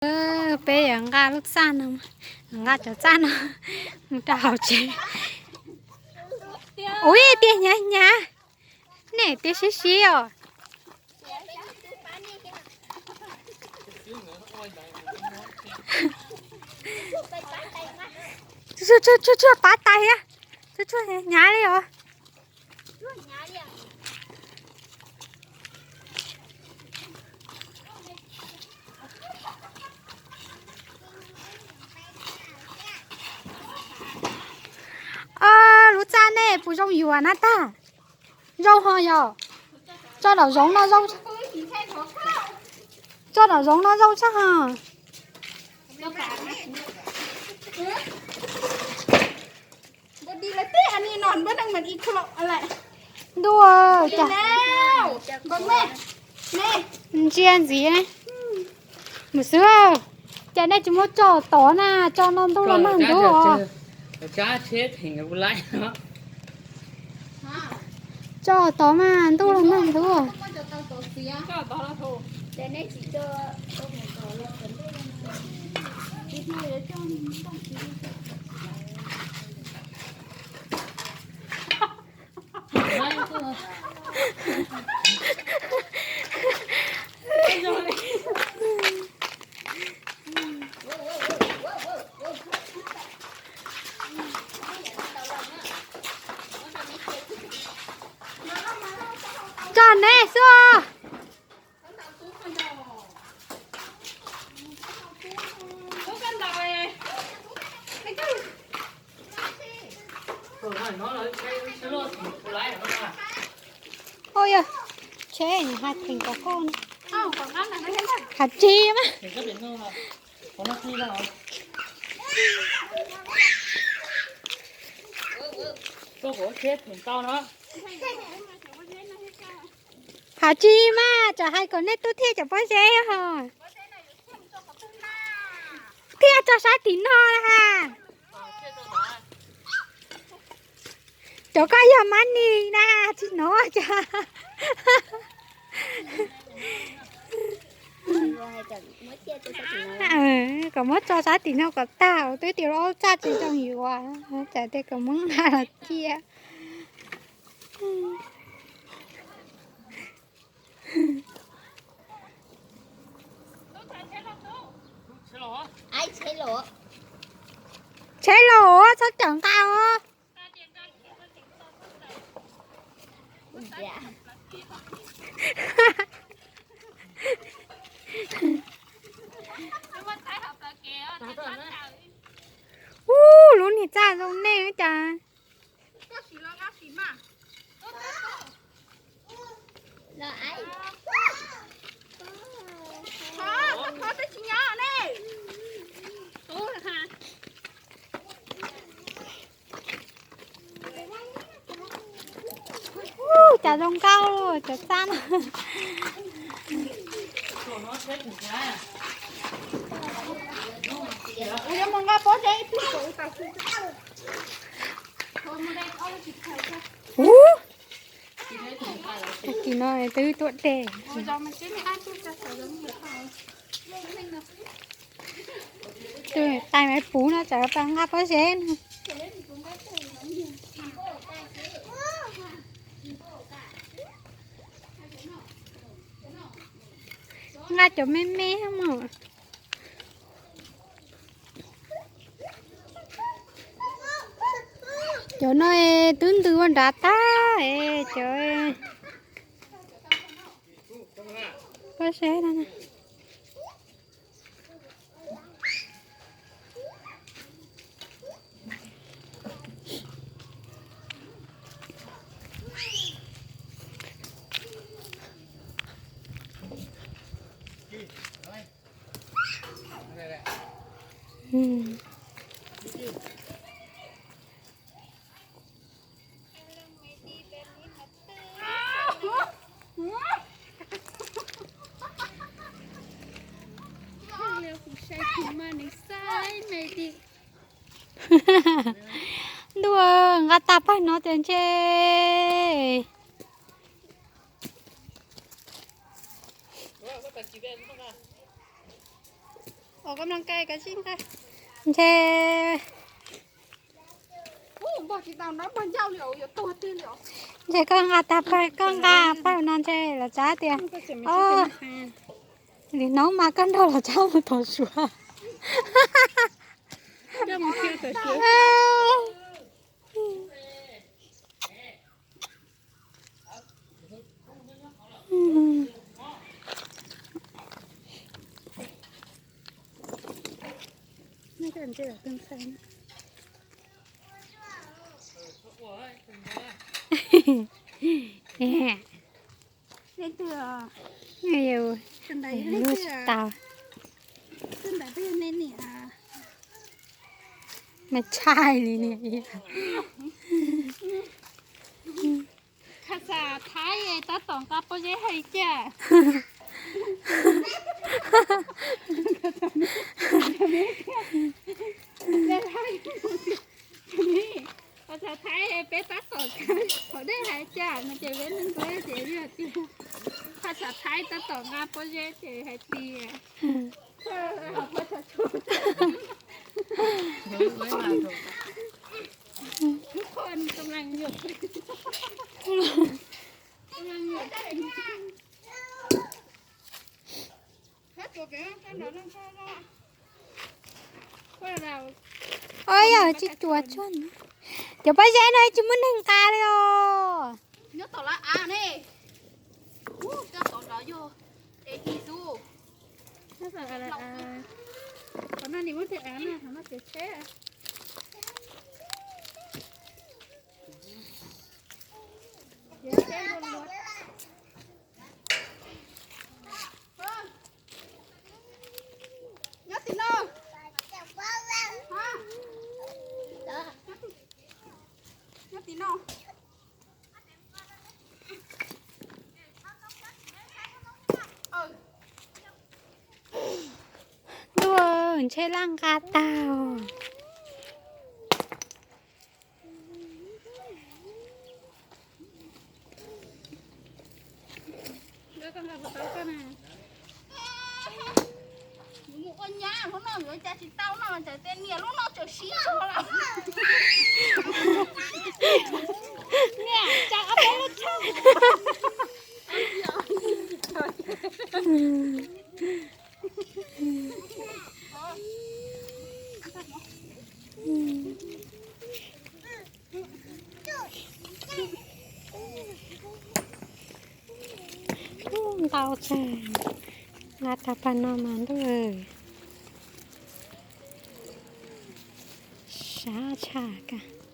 Peb yuav nqa lub txaj no, nqa cov txaj no mus rau hauv tsev. Ua tias hnyav hnyav, nej tias sib sib os. Tsuag tsuag pab tais thiab, tsuag tsuag hnyav li os. Lub txaj nej puas zoo yuav na tag? Zoo ho yog. Tso nram zoov no zoo, tso nram zoov no zoo tshaj ho. Ntuj, cas ntsia ntxiv. Mus xwb, cas nej tsis muab tso tod na, tso no ntuj los nag ntub os. Tso tod mas ntuj los nag ntub. Tso neb xwb. Ua yog, tsheb nws hais theem kom koj, hais tsis mas. Hais tsis mas, tsam hais kom nej tuaj thiaj cov pob zeb ho. Thiaj tso sab tim no na. Cov koj yog mab nis na, tsis hnov cas. Kom muab tso sab tim no kom tag, twb tias lub txaj tsis zoo yuav, tsam tias kom muab nqa los cia. Tsheb los, txhob cawm nqa os. Ub, lub niag txaj zoo nej cas. Ub, cas zoo nkauj cov txaj no. Ub, tag kis no twb tuaj deb. Tus tais maiv puv no tsam pas nqa pob zeb no. Nqa cov me me mog. Cov no twb ntws ua nrad tag es cov pob zeb no. Ntuj, nqa tas pawg no tias ntshe. Ntshe, ntshe koj nqa tag pawg, koj nqa pawg no ntshe los tsav tias, o, li no mas koj nrog los tsav mus tom suav. Lub tsis tau. Mas tshaj li niam. Phas xas Thaib tab tom nqa pob zeb hais cas. Phas xas Thaib peb tab tom kawm qhov dej hais cas no ces peb neeg nqa ces yog tias phas xas Thaib tab tom nqa pob zeb ces hais tias ทุกคนกำลังหยด กำลังหยด Ua yog tsis cuag tsuag. Cov pob zeb no tsis muaj neeg nqa li os. Nyob tom lawv av ne. Coj tom nrad yog es his xwb. Qhov no nim muab tej av no, qhov no ces tsheb. Ces tsheb luaj luaj. Nyob tim no. Nyob tim no. Ntuj, ntshe laj nqa tag. Mus ua nyab lub no yuav cas tsis tau no, tsam tej niam lub no tseem siv txog lawm. Niam, tsam ob peb lub tshaj. Ntau tshaj, nqa tag pas no mas ntuj, sab tshaj kawg.